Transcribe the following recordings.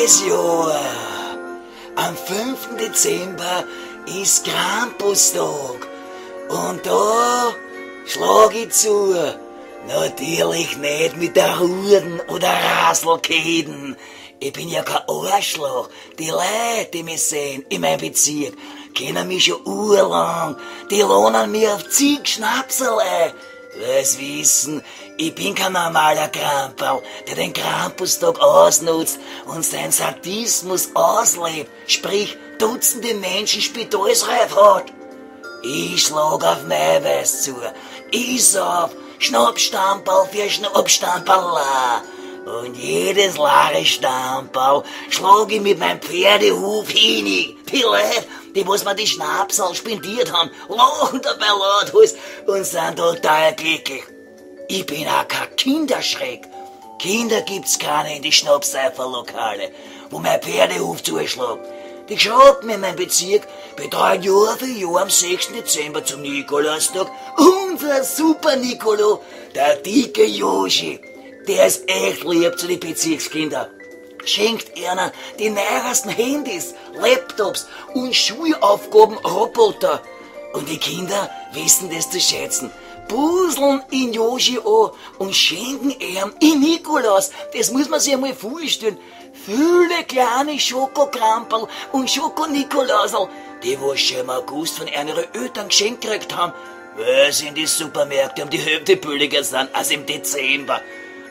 Jedes Jahr am 5. Dezember ist Krampustag. Und da schlag ich zu. Natürlich nicht mit der Ruden oder Raselkeden. Ich bin ja kein Arschloch. Die Leute, die mich sehen in meinem Bezirk, kennen mich schon urlang. Die lohnen mir auf zig Schnapserl ein. Weil sie wissen, ich bin kein normaler Kramperl, der den Krampustag ausnutzt und seinen Sadismus auslebt, sprich Dutzende Menschen spitalsreif hat. Ich schlag auf Maiweiß zu, ich sauf Schnappstamperl für Schnappstamperl. Und jedes leere Stamperl schlag ich mit meinem Pferdehuf hin. Die Leute, die was mir die Schnapsal spendiert haben, lachen dabei lauthals und sind total glücklich. Ich bin auch kein Kinderschreck. Kinder gibt's keine in die Schnapseiferlokale, wo mein Pferdehuf zuschlägt. Die Geschrappen in meinem Bezirk betreuen Jahr für Jahr am 6. Dezember zum Nikolaustag unser Super Nicolo, der dicke Joschi. Der ist echt lieb zu den Bezirkskindern. Schenkt einer die neuesten Handys, Laptops und Schulaufgaben Roboter. Und die Kinder wissen das zu schätzen. Puzeln in Joschi an und schenken ihm in Nikolaus. Das muss man sich einmal vorstellen. Viele kleine Schokokramperl und Schoko-Nikolausl, die was schon im August von ihren Eltern geschenkt gekriegt haben, weil sie in die Supermärkte um die Hälfte billiger sind als im Dezember.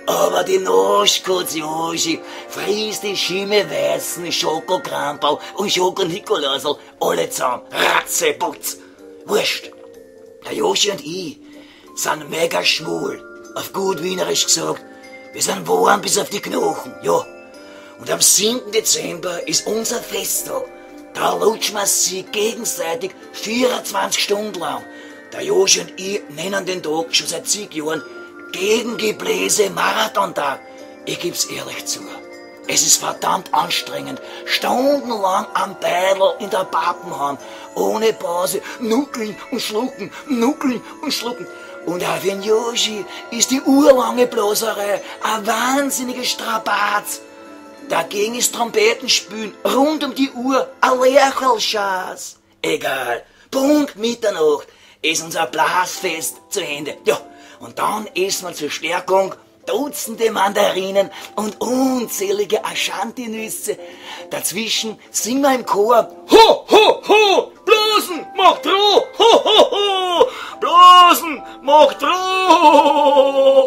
Aber die Naschkatz Joschi frisst die schimmeweißen Schokokramperl und Schoko-Nikolausl alle zusammen. Ratzeputz. Wurscht. Der Joschi und ich sind mega schwul. Auf gut Wienerisch gesagt, wir sind warm bis auf die Knochen, ja. Und am 7. Dezember ist unser Festtag. Da lutschen wir sie gegenseitig 24 Stunden lang. Der Joschi und ich nennen den Tag schon seit zig Jahren Gegengebläse Marathontag. Ich geb's ehrlich zu. Es ist verdammt anstrengend, stundenlang am Beidel in der Pappen haben, ohne Pause, nuckeln und schlucken, nuckeln und schlucken. Und auch für den Joschi ist die urlange Blaserei ein wahnsinniger Strapaz. Dagegen ist Trompetenspülen rund um die Uhr ein Lerchelschatz. Egal, Punkt Mitternacht ist unser Blasfest zu Ende. Ja, und dann essen wir zur Stärkung Dutzende Mandarinen und unzählige Ashanti-Nüsse. Dazwischen singen wir im Chor: Ho, ho, ho, Blasen macht roh, ho, ho, ho, Blasen macht roh.